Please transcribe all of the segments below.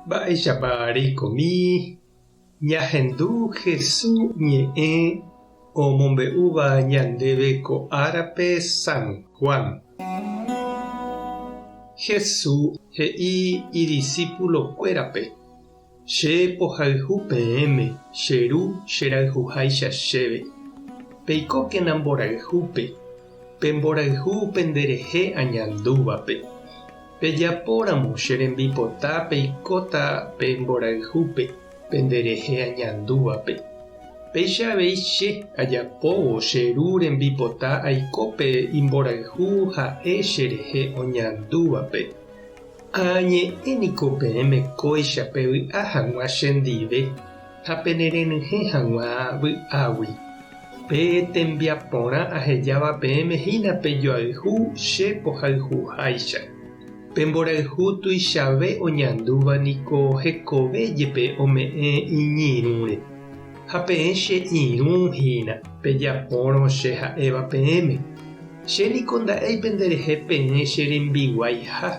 Mba'éichapa reikomi ñahendu Hesu ñe'ẽ omombe'úva ñandéve ko árape San Juan? Hesu he'i idisípulokuérape, Che pohayhu peẽme, che Ru cherayhuháicha chéve. Peikókena mborayhúpe, pe mborayhu penderehe añandúvape. Pejapóramo che rembipota peikóta pe mborayhúpe penderehe añandúvape. Péicha avei che ajapóvo che Ru rembipota aiko pe imborayhu ha'e cherehe oñandúvape. Añe'ẽ niko peẽme kóicha pevy'a hag̃ua chendive ha penerenyhẽ hag̃ua vy'águi. Pe tembiaporã ahejáva peẽme hína pejoayhu che pohayhuháicha. Pe mborayhu tuichave oñandúva niko hekove jepe ome'ẽ iñirũre. Ha peẽ che irũ hína, pejapórõ che ha'éva peẽme. Che niko nda'éi penderehe peẽ che rembiguaiha.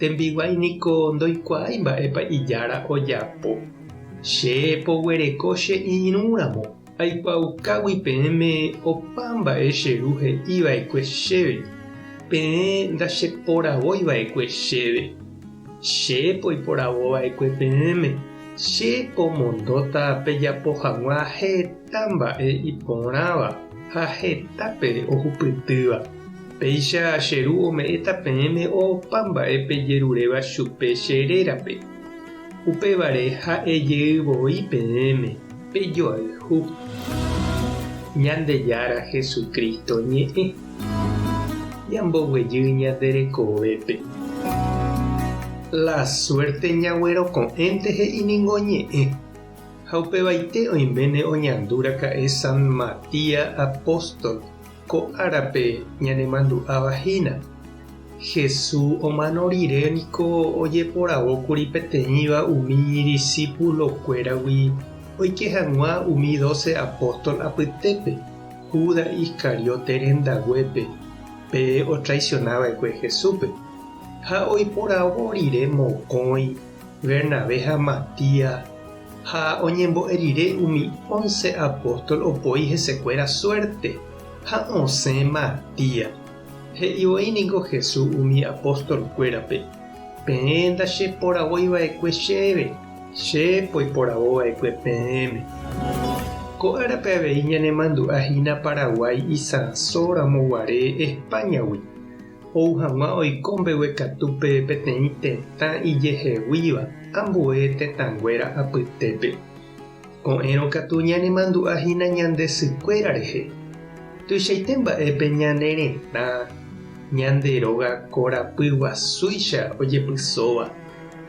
Tembiguái niko ndoikuaái mba'épa ijára ojapo. Che poguereko che irũ ramo, aikuaaukágui peẽme opa mba'e che Ru he'i va'ekue chéve, peẽ ndacheporavói va'ekue chéve. Che poiporavo va'ekue peẽme, che pomondóta pejapo hag̃ua heta mba'e iporãva ha hetápe ohupytýva. Péicha che Ru ome'ẽta peẽme opa mba'e pejeruréva chupe che rérape. Upévare ha'e jey voi peẽme, pejoayhu. Ñandejára Jesucristo ñe'ẽ. Ñamboguejy ñande rekovépe. La suerte ñagueroko'ẽnte he'i ningo ñe'ẽ. Ha upevaite oiméne oñandu raka'e San Matías apóstol. Ko árape ñanemandu'áva hína. Jesús omano rire niko ojeporavókuri peteĩva umi idisipulokuéragui oike hag̃ua umi dóse apóstol apytépe, Judas Iscariote rendaguépe, pe otraisionava'ekue Jesúspe. Ha oiporavo rire mokõi, Bernabé ha Matías, Ha oñembo'e rire umi ónce apóstol opoi hesekuéra suérte, ha osẽ Matías. He'i voi ningo Jesús umi apostolkuérape, Peẽ ndacheporavói va'ekue chéve, che poiporavo va'ekue peẽme. Ko árape avei ñanemandu'a hína Paraguái isãso ramo guare Espáñagui. Ou hag̃ua oiko mbeguekatúpe peteĩ tetã ijeheguíva ambue tetãnguéra apytépe. Ko'ẽrõ katu ñanemandu'a hína ñande sykuéra rehe. Tuichaite mba'épe ñane retã, ñande róga korapy guasúicha ojepysóva,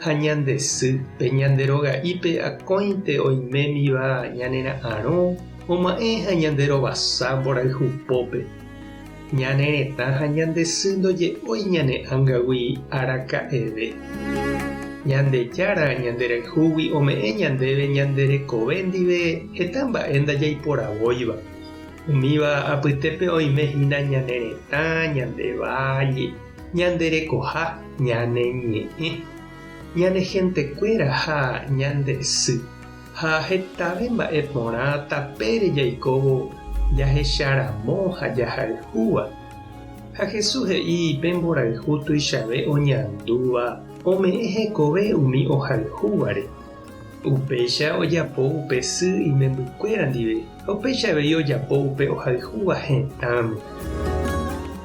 ha ñande sy pe ñande roga'ípe akóinte oimémiva ñanera'arõ oma'ẽ ha ñande rovasa mborayhupópe. Ñane retã ha ñande sy ndoje'ói ñane ángagui araka'eve. Ñandejára ñanderayhúgui ome'ẽ ñandéve ñande rekove ndive heta mba'e ndajaiporavóiva. Umíva apytépe oime hína ñane retã, ñande válle, ñande rekoha, ñane ñe'ẽ, ñane hentekuéra ha ñande sy. Ha hetave mba'e porã tapére jaikóvo jahecharamo ha jahayhúva. Ha Jesús he'i pe mborayhu tuichave oñandúva ome'ẽ hekove umi ohayhúvare. Upéicha ojapo upe sy imembykuéra ndive ha upéicha avei ojapo upe ohayhúva hetãme.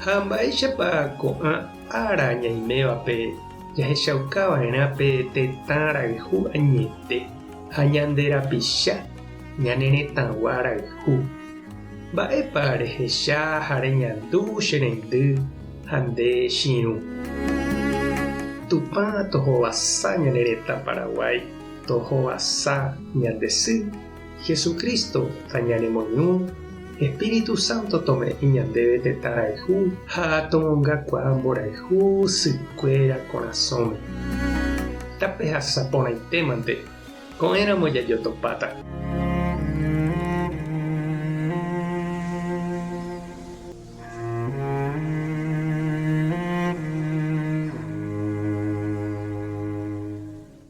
Ha mba'éichapa ko'ã ára ñaimévape Jahechauka va'erã pe tetã rayhu añete ha ñande rapicha ñane retãgua rayhu. Mba'épa rehecha ha reñandu che reindy ha nde chirũ? Tupã tohovasa ñane retã Paraguái, tohovasa ñande sy. Jesucristo tañanemoirũ, Espíritu Santo tome'ẽ ñandéve tetã rayhu ha tomongakuaa mborayhu sykuéra korasõme. Tapehasa porãitémante, ko'ẽramo jajotopáta.